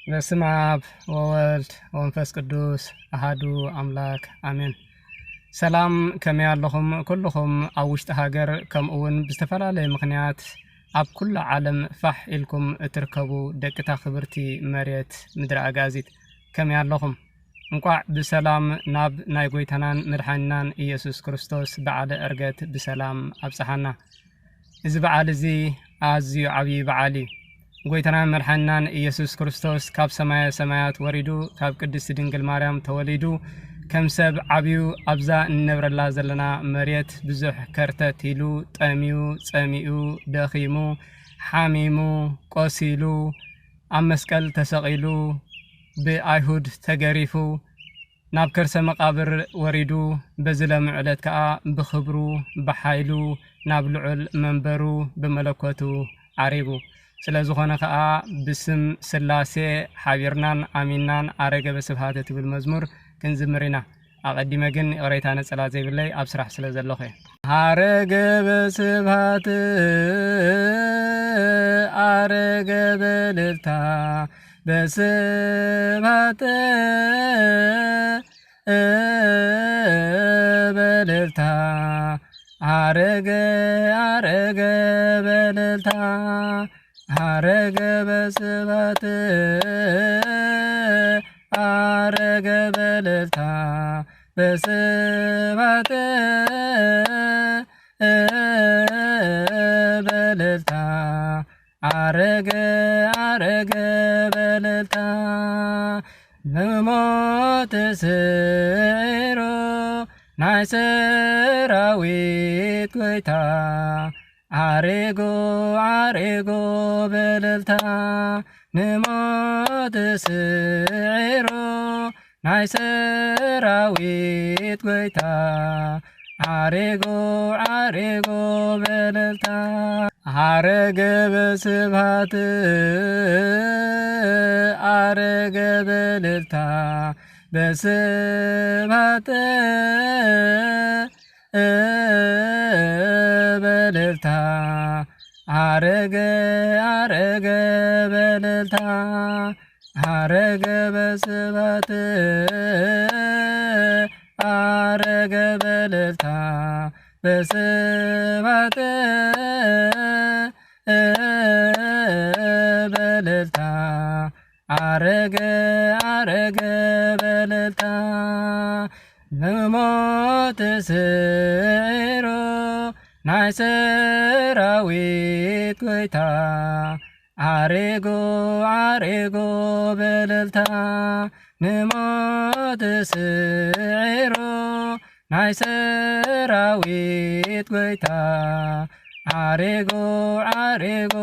በስመ አብ ወወልድ ወመንፈስ ቅዱስ አሃዱ አምላክ አሜን። ሰላም፣ ከመይ ኣለኹም? ኩልኹም ኣብ ውሽጢ ሃገር ከምኡ እውን ብዝተፈላለየ ምኽንያት ኣብ ኩሉ ዓለም ፋሕ ኢልኩም እትርከቡ ደቅታ ክብርቲ መሬት ምድረ ኣጋዚት ከመይ ኣለኹም? እንቋዕ ብሰላም ናብ ናይ ጎይታናን መድሓኒናን ኢየሱስ ክርስቶስ በዓለ ዕርገት ብሰላም ኣብጽሓና። እዚ በዓል እዚ ኣዝዩ ዓብዪ በዓል እዩ። ጎይታናን መድሓኒናን ኢየሱስ ክርስቶስ ካብ ሰማየ ሰማያት ወሪዱ፣ ካብ ቅድስቲ ድንግል ማርያም ተወሊዱ፣ ከም ሰብ ዓብዩ ኣብዛ እንነብረላ ዘለና መሬት ብዙሕ ከርተት ኢሉ፣ ጠምዩ፣ ጸሚኡ፣ ደኺሙ፣ ሓሚሙ፣ ቆሲሉ፣ ኣብ መስቀል ተሰቒሉ፣ ብኣይሁድ ተገሪፉ፣ ናብ ከርሰ መቓብር ወሪዱ፣ በዚ ሎሚ ዕለት ከኣ ብኽብሩ ብሓይሉ ናብ ልዑል መንበሩ ብመለኮቱ ዓሪጉ። ስለ ዝኾነ ከኣ ብስም ስላሴ ሓቢርናን ኣሚንናን ኣረገ በስብሃት እትብል መዝሙር ክንዝምር ኢና። ኣቐዲመ ግን ይቕሬታ ነጸላ ዘይብለይ ኣብ ስራሕ ስለ ዘለኹ እየ። ኣረገ በስብሃት፣ ኣረገ በልልታ፣ በስብሃት በልልታ፣ ኣረገ፣ ኣረገ በልልታ፣ ኣረገ በስብሃት፣ ኣረገ በልልታ፣ በስብሃት በልልታ፣ ኣረገ፣ ኣረገ በልልታ፣ ብሞት ስዒሩ ናይ ሰራዊት ጎይታ፣ ዓሪጉ፣ ዓሪጉ በልልታ፣ ንሞት ስዒሩ ናይ ሰራዊት ጎይታ፣ ዓሪጉ፣ ዓሪጉ በልልታ። ዓረገ በስብሃት፣ ዓረገ በልልታ፣ በስብሃት በልልታ፣ ዓረገ፣ ዓረገ በልልታ፣ ዓረገ በስብሃት፣ ዓረገ በልልታ፣ በስብሃት በልልታ፣ ዓረገ፣ ዓረገ በልልታ፣ ብሞት ስዒሩ ናይ ሰራዊት ጎይታ፣ ዓሪጉ፣ ዓሪጉ በልልታ፣ ንሞት ስዒሩ ናይ ሰራዊት ጎይታ፣ ዓሪጉ፣ ዓሪጉ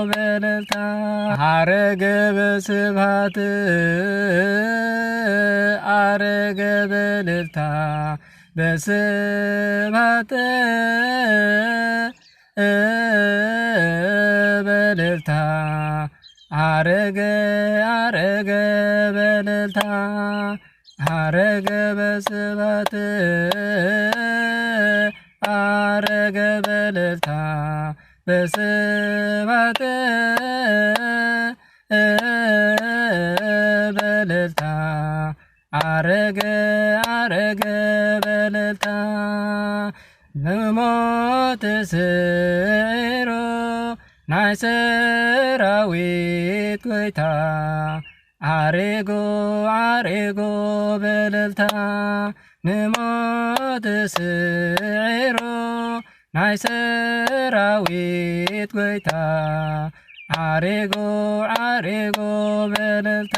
በልልታ። ዓረገ በስብሃት፣ ዓረገ በልልታ፣ በስብሃት በልልታ፣ ዓረገ፣ ዓረገ በልልታ፣ ዓረገ በስብሃት፣ ዓረገ በልልታ፣ በስብሃት በልልታ፣ ዓረገ፣ ዓረገ በልልታ፣ ብሞት ስዒሩ ናይ ሰራዊት ጎይታ፣ ዓሪጉ፣ ዓሪጉ በልልታ፣ ንሞት ስዒሩ ናይ ሰራዊት ጎይታ፣ ዓሪጉ፣ ዓሪጉ በልልታ።